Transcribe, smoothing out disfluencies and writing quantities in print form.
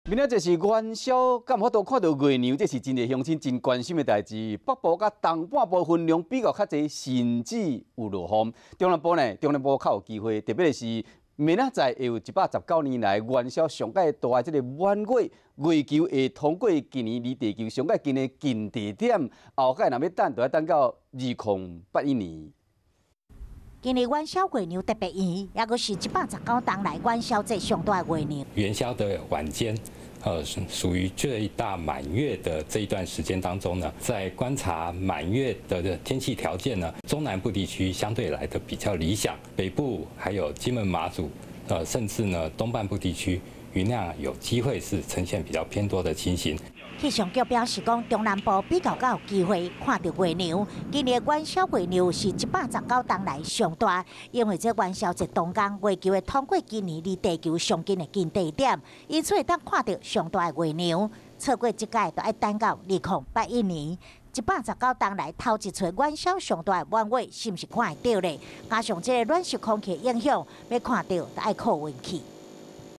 明仔載是元宵，敢有法度看著月娘？這是真濟鄉親真關心的代誌。北部佮東半部雲量比較較濟，甚至有落雨。中南部呢，中南部較有機會，特別是明仔載會有119年來元宵上蓋大的這個滿月，月球會通過今年離地球上蓋近的近地點，後擺若欲等，就愛等到2081年。今年元宵月娘特別圓，抑閣是119冬來元宵節上大的月娘。元宵的晚間，屬於最大滿月的這一段時間當中呢，在觀察滿月的天氣條件呢，中南部地區相對來的比較理想，北部還有金門馬祖，甚至呢東半部地區雲量有機會是呈現比較偏多的情形。氣象局表示講，中南部比較較有機會看著月娘。今年元宵月娘是119冬來上大，因為這元宵節當天，月球會通過今年離地球上近的近地點，因此會當看著上大的月娘。錯過這屆，就愛等到2081年。119冬來頭一喙元宵上大的滿月，是毋是看會著咧？加上這个暖濕空氣影響，欲看著就愛靠運氣。